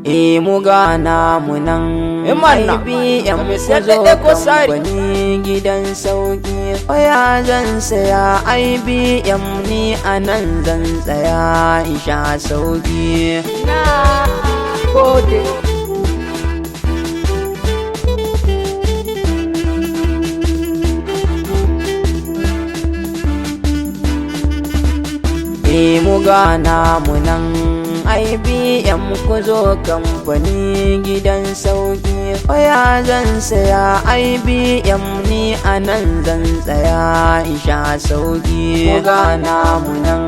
E, mu gana mu nan. Imanna, IBM, mai ku sayar zo da ɗaya ko sari. Kamfani gidan sauki. Waya zan saya IBM, ni a nan zan tsaya in sha sauki. Na gode. E, mu gana mu nan. IBM, ku zo kamfani gidan sauki. Waya zan saya IBM, ni a nan zan tsaya in sha sauki. Mu gana mu nan.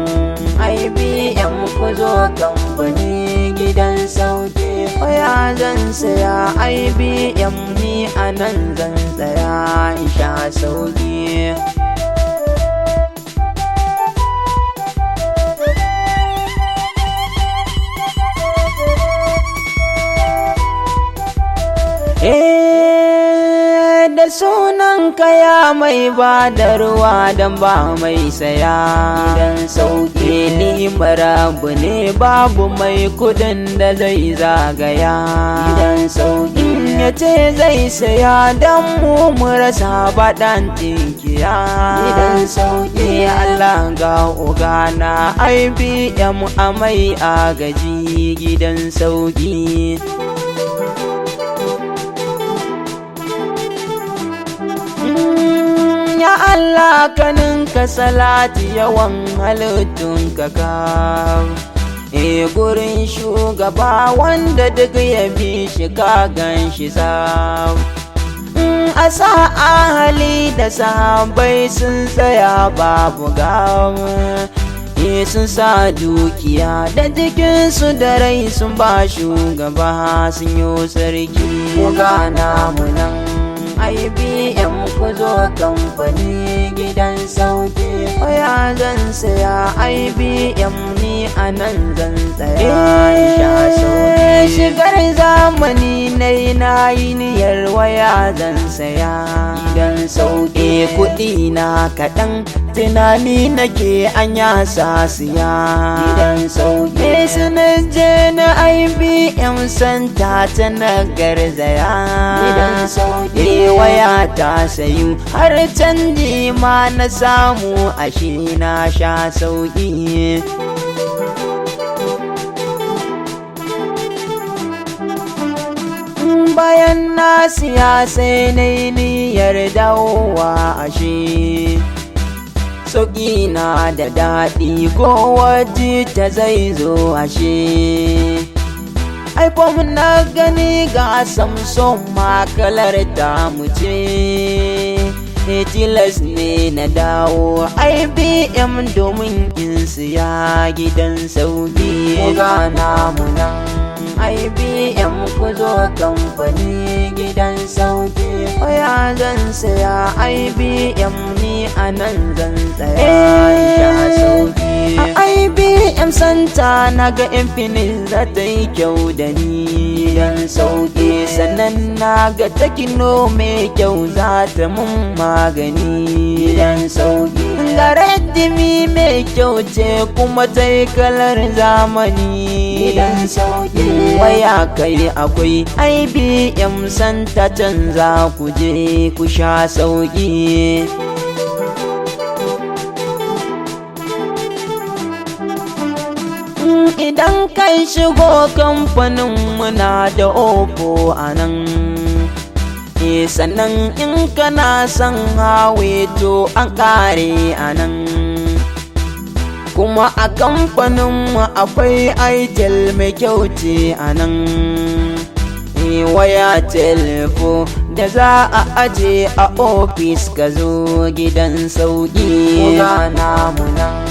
IBM, ku zo kamfani gidan sauki. Waya zan saya IBM, ni a nan zan tsaya in sha sauki. Eh, da sunan kaya mai ba da ruwa don ba mai saya. Gidan sauki ni marabu ne, babu mai kudin da zai zagaya. Gidan sauki ya ce zai saya don mu mu rasa baɗan tinkiya. Gidan sauki, Allah ga ogana IBM a mai agaji gidan sauki. Ya Allah, kanin ka salati yawan halittun ka ka e gurin shugaba wanda duk ya bi shi ka gan shi sab a sa ahali da sahabbai sun tsaya babu gawa e sun sa dukiya da jikinsu da rai sun ba shugaba sun yi sarki. Mu gana mu nan. IBM, ku zo kamfani gidan sauki. Waya zan saya IBM, ni a nan zan tsaya in sha sauki. Shigar zamani na yi, na yi niyyar waya zan saya gidan sauki. Kuɗi na kaɗan, tunani nake an yasa siya gidan sauki. Sanar je na IBM Center ta na garzaya gidan sauki. Waya ta sayu, har canji ma na samu, ashe na sha sauki. Bayan na siya, sai na yi niyyar dawowa, ashe sauƙi na da daɗi ko waje ta zai zo. Ashe iPhone na gani, ga Samsung ma kalar ta mu ce. Tilas ne na dawo IBM domin in siya gidan sauki. Mu gana mu nan. IBM, ku zo kamfani gidan sauki. Waya zan saya IBM, ni a nan zan tsaya in sha sauki. A IBM Center na ga Infinix za ta yi kyau da ni gidan sauki. Sannan na ga Tecno mai kyau za ta mun magani gidan sauki. Ga Redmi mai kyau ce kuma ta yi kalar zamani gidan sauki. Waya kai akwai IBM Center, canza ku je ku sha sauki. Idan kai shigo kamfanin, muna da Oppo a nan e, sannan in kana son Huawei to an kare a nan. Kuma a kamfanin mu akwai Itel mai kyau ce a nan e, waya telefo da za a aje a ofis, ka zo gidan sauki. Gana mu nan.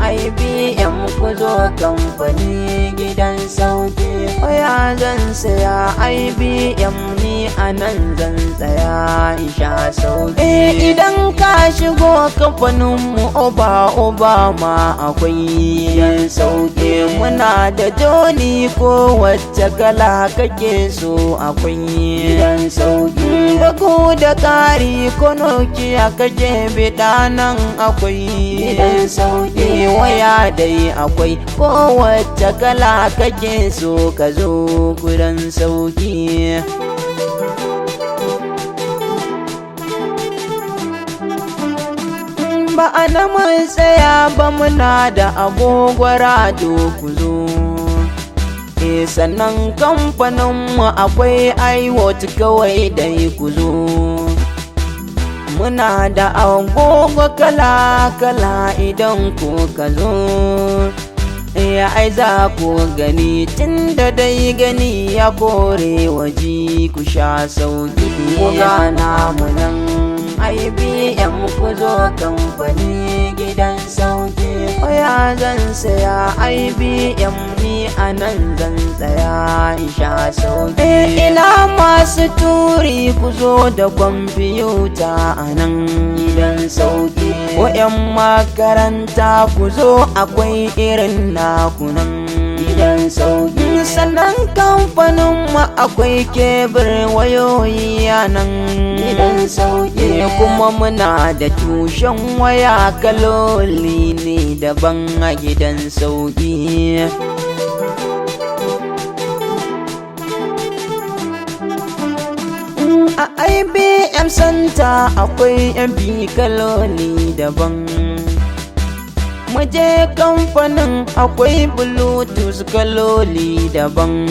IBM, ku zo kamfani gidan sauki. Waya zan saya IBM, ni a nan zan tsaya in sha sauki. Idan ka shigo kamfanin mu, oba oba ma akwai gidan sauki. Muna da Gionee, ko wacce kala kake so akwai gidan sauki. Bugu da ƙari, ko Nokia kake biɗa nan akwai gidan sauki. Waya dai akwai kowace kala kake so, ka zo gudan sauki. Ba a na mun tsaya ba, muna da agogwara ku zo. E, sannan kamfaninmu akwai iWatch, kawai dai ku zo. Muna da agogo kala-kala, idan ku ka zo, ya ai za ku gani, tun da dai gani ya kore waji, ku sha sauki. Ku gana mu nan IBM, ku zo kamfani gidan sauki. Waya zan saya IBM, ni a nan zan tsaya in sha sauki. Ina masu turi, ku zo da kwamfiyuta a nan gidan sauki. Ko 'yan makaranta, ku zo, akwai irin naku nan gidan sauki. Sannan kamfanin mu akwai kebir wayoyi a nan gidan sauki. Kuma muna da tushen waya kaloli ne daban a gidan sauki. A IBM Center akwai MP kaloli daban. Muje kamfanin, akwai Bluetooth kaloli daban.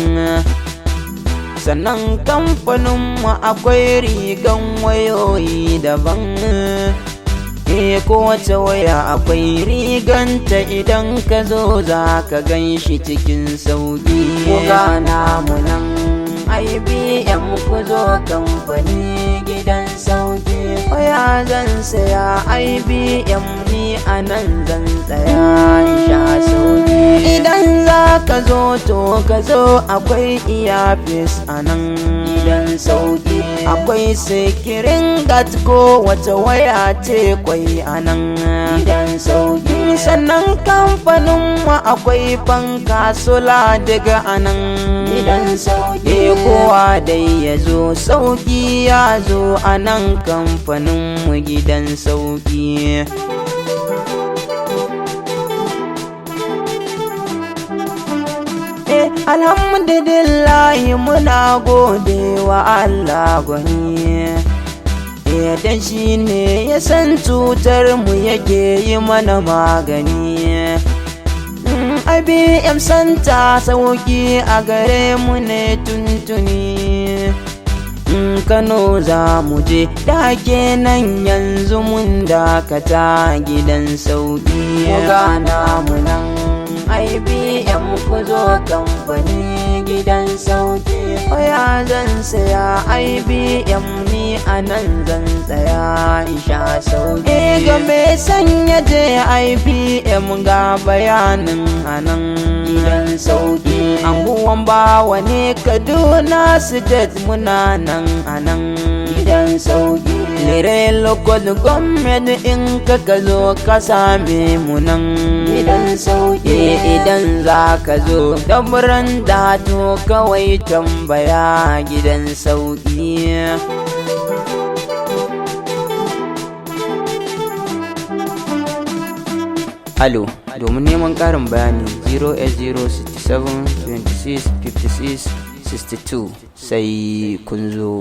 Sannan kamfanin mu akwai rigan wayoyi daban. Eh, kowace waya akwai riganta, idan ka zo za ka gan shi cikin sauki. Ku gana mu nan IBM, ku zo kamfani gidan sauki. Waya zan saya IBM, ni a nan zan tsaya in sha sauki. Idan za ka zo, to ka zo, akwai earpiece a nan gidan sauki. Akwai screen guard, ko wata waya ce kwai a nan gidan sauki. Sannan kamfanin mu akwai fanka solar daga a nan gidan sauki. Kowa dai ya zo, sauki ya zo a nan kamfanin mu gidan sauki. Alhamdulillahi, muna gode wa Allah gwani. Dan shi ne ya san cutar mu yake yi mana magani. IBM Center sauki a gare mu ne tuntuni. Kano za mu je da kenan, yanzu mun dakata gidan sauki. Ku gana mu nan IBM, ku zo kamfani gidan sauki. Waya zan saya IBM, ni a nan zan tsaya in sha sauki. Ga mai sanya je IBM, ga bayanin a nan gidan sauki. Anguwan Bawa ne, Kaduna State, muna nan a nan gidan sauki. Lere Local Government, in ka zo ka same mu nan gidan sauki. Idan za ka zo daburan da, to kawai tambaya gidan sauki. Alo, domin neman ƙarin bayani, 08067 26 56 62, sai kun zo.